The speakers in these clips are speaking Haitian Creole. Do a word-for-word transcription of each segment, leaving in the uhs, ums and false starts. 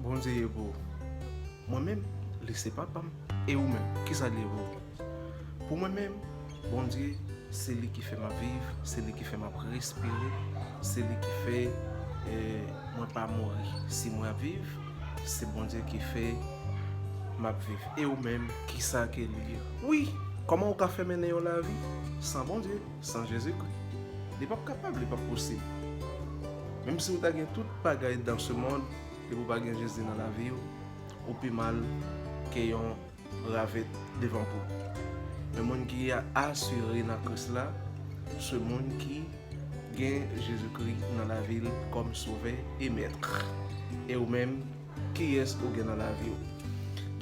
Bondye ye pou ou. Mwen menm, li se papa m. E ou menm, kisa l ye pou ou? Pou mwen menm, Bondye, se li ki fè m ap viv, se li ki fè m ap respire, se li ki fè eh, mwen pa mouri. Si mwen ap viv, se Bondye ki fè m ap viv. E ou menm, kisa ke li ye? Wi, kòman ou ka fè mennen yon lavi san Bondye, san Jezikri? Li p ap kapab, li p ap posib. Menm si ou ta gen tout bagay dans ce monde, depi ou pa gen Jezi nan lavi w, ou pi mal ke yon ravèt devan poul. Men moun ki asire nan Kris la, se moun ki gen Jezikri nan lavi l kòm Sovè e Mèt. E ou menm, kiyès ou gen nan lavi w?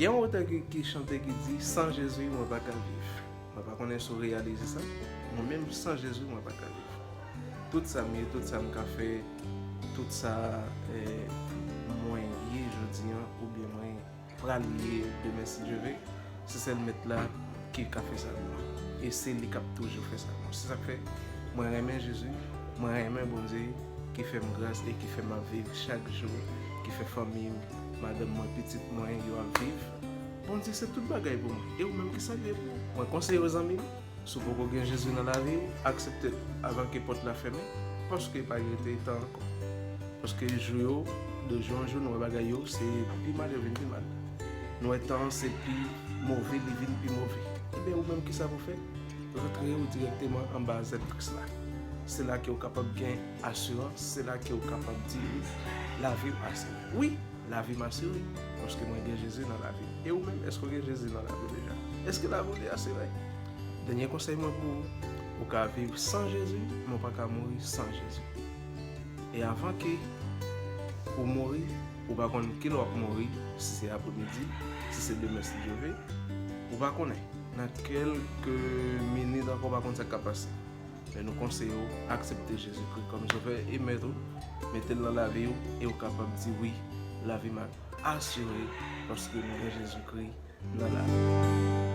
Gen yon otè ki, ki chante ki di, san Jezi, mwen pa ka viv. Mwen pa konnen si w reyalize sa. Mwen menm, san Jezi, mwen pa ka viv. Tout sa m ye, tout sa m ka fè, tout sa eh, mwen ye jodi an, oubyen mwen pral ye demen si Dye ve, se sèl Mèt la ki ka fè sa pou mwen. E se li k ap toujou fè sa pou mwen. Se sa k fè mwen renmen Jezi, mwen renmen Bondye ki fè m gras e ki fè m ap viv chak jou, ki fè fanmi m, madanm mwen, pitit mwen, yo ap viv. Bondye se tout bagay pou mwen. E ou menm, kisa l ye pou ou? Mwen konseye w, zanmi m, si w poko gen Jezi nan lavi w, aksepte l avan ke pòt la fèmen, paske pa gen tan ankò. Paske jou yo, de jou an jou, nou wè bagay yo, se pi mal yo vin pi mal. Nou wè tan an se pi move, li vin pi move. Ebyen, ou menm, kisa pou fè? Rantre w dirèkteman anba zèl Kris la. Se la ke w kapab gen asirans, se la ke w kapab di wi, lavi w asire. Wi, lavi m asire, paske mwen gen Jezi nan lavi m. E ou menm, èske w gen Jezi nan lavi w deja? Èske lavi w li asire? Dènye konsèy mwen pou ou, ou ka viv san Jezi, men w pa ka mouri san Jezi. E avan ke ou mouri, ou pa konn kilè w ap mouri, si se apremidi, si se demen si Dye ve, ou pa konnen. Nan kèlke minit ankò, ou pa konn sa k ka pase. Men nou konseye w, aksepte Jezikri kòm Sovè e Mèt ou, mete l nan lavi w, e w kapab di wi, lavi m asire, paske mwen gen Jezikri nan lavi m.